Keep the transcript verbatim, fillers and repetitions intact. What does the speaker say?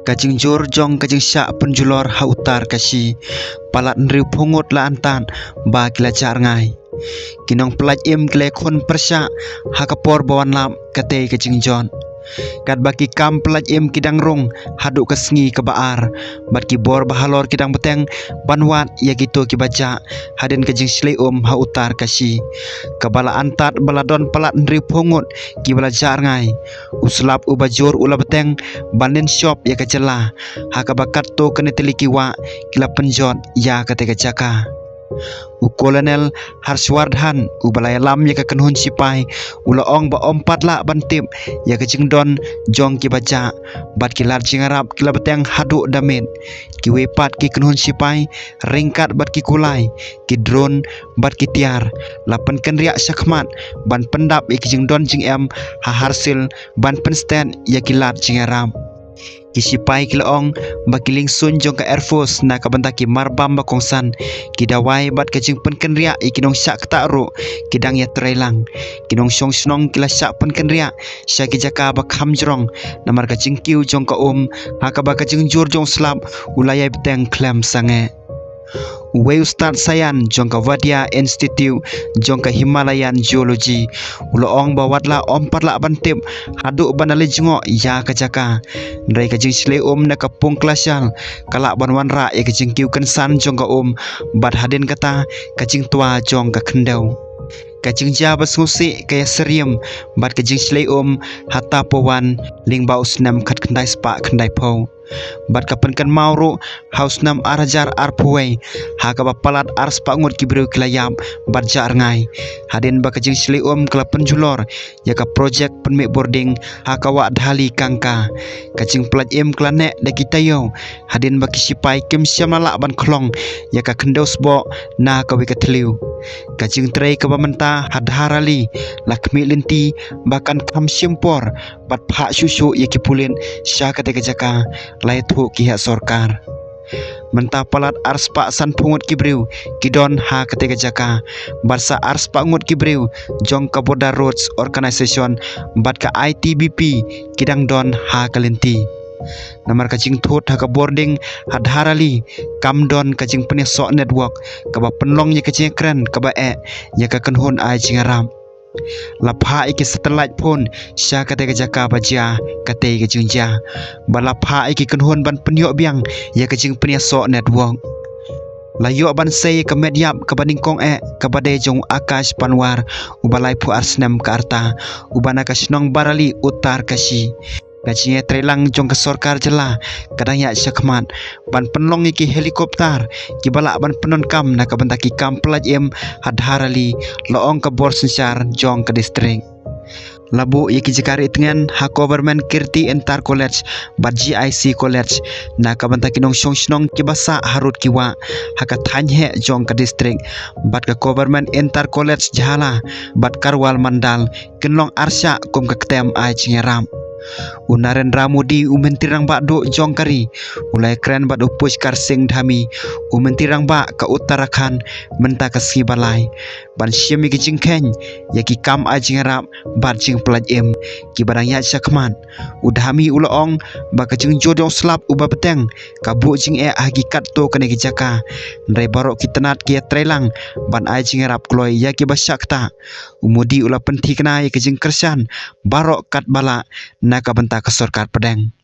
Ka jingjur jong ka jingshah pynjulor ha Uttarkashi, palat hynriewphew ngut la antad ba ki la jah rngai. Ki nongpyllait im ki la ïakhun pyrshah ha ka por ba wan lap katei ka jingjot. Katba ki kam pyllait im ki dang rung haduh ka sngi kaba ar, bad ki bor ba halor ki dang bteng ban wad ïa kito kiba jah hadien ka jingshlei um ha Uttarkashi, kaba la antad ba la don palat hynriewphew ngut kiba la jah rngai. U slap uba jur u la bteng ban lin shop ïa ka jylla, ha kaba katto katne tylli ki wah ki la pynjot ïa katei ka jaka. U Colonel Harshwardhan, uba la ïalam ïa ka kynhun shipai, u la ong ba ym pat lah ban tip ïa ka jingdon jong kiba jah, bad ki lad jingïarap ki la bteng haduh da miet. Kiwei pat ki kynhun shipai, ryngkat bad ki kulai, ki drone bad ki tiar, la pynkynriah shakhmat ban pyndap ïa ki jingdon jingem ha Harsil, ban pynstet ïa ki lad jingïarap. Ki shipai ki la ong ba ki liengsuiñ jong ka Air Force na ka bynta ki marbam ba kongsan, ki dawai bad ka jingpynkynriah ïa ki nongshah ktah ruh ki dang ïatreilang. Ki nongshong shnong ki la shah pynkynriah sha ki jaka ba kham jrong, namar ka jingkiew jong ka um, ha kaba ka jingjur jong u slap u la ïai bteng khlem sangeh. Uwei u stad saïan jong ka Wadia Institute jong ka Himalayan Geology, u la ong ba wat la ym pat lah ban tip haduh ban da leit jngoh ïa ka jaka, hynrei ka jingshlei um na ka pung kylla shyiap ka lah ban wanrah ïa ka jingkiew kynsan jong ka um, bad hadien kata ka jingtwa jong ka khyndew. Ka jingjia ba sngewsih ka ïasyriem bad ka jingshlei um ha Tapovan lyngba u snem khatkhyndai spah khyndaiphew, bad ka pynkynmaw ruh ha u snem ar hajar arphew wei, ha kaba palat ar spah ngut ki briew ki la ïap bad jah rngai, hadien ba ka jingshlei um ka la pynjulor ïa ka projek pynmih bording ha ka wah Dhali Kangka. Ka jingpyllait im ka la neh da ki taïew, hadien ba ki shipai kim shym la lah ban khlong ïa ka khyndew sboh na kawei ka thliew. Ka jingtrei kaba mynta ha Dharali la khmih lynti ba kan kham shim por bad phah shuh shuh ïa ki pulit sha katei ka jaka, la ïathuh ki heh sorkar. Mynta palat ar spah sanphew ngut ki briew ki don ha katei ka jaka, bad sa ar spah ngut ki briew jong ka Border Roads Organisation bad ka I T B P ki dang don ha ka lynti. Namar ka jingthut ha ka bording ha Dharali kam don ka jingpynïasoh network, kaba pynlong ïa ka jingkren kaba eh ïa ka kynhun ai jingïarap. La phah ïa ki satellite phone sha katei ka jaka ba jia katei ka jingjia, bad la phah ïa ki kynhun ban pynïoh biang ïa ka jingpynïasoh network. La ïoh ban sei ïa ka met ïap kaba nyngkong eh, kaba dei jong u Akash Panwar, uba laiphew ar snem ka rta, uba na ka shnong Barali, Uttarkashi. Ka jingïatreilang jong ka sorkar jylla ka dang ïaid shakhmat ban pynlong ïa ki helicopter kiba lah ban pyndonkam na ka bynta ki kam pyllait im ha Dharali, la ong ka bor synshar jong ka distrik. La buh ïa ki jaka rieh tngen ha Government Kirti Inter College bad G I C College na ka bynta ki nongshong shnong kiba sah harud ki wah ha ka thaiñ heh jong ka distrik, bad ka Government Inter College Jhala bad Karwal Mandal kin long arshah kum ka ktem ai jingïarap. U Narendra Modi, u Myntri Rangbah duh jong ka ri, u la ïakren bad u Pushkar Singh Dhami, u Myntri Rangbah ka Uttarakhand, mynta ka sngi ba lai, ban shim ïa ki jingkheiñ ïa ki kam ai jingïarap bad jingpyllait im kiba dang ïaid shakhmat. U Dhami u la ong ba ka jingjur jong u slap uba bteng ka buh jingeh ha ki katto katne ki jaka, hynrei baroh ki tnat ki ïatreilang ban ai jingïarap kloi ïa kiba shah ktah. U Modi u la pynthikna ïa ka jingkyrshan baroh katba lah na ka bynta ka sorkar pdeng.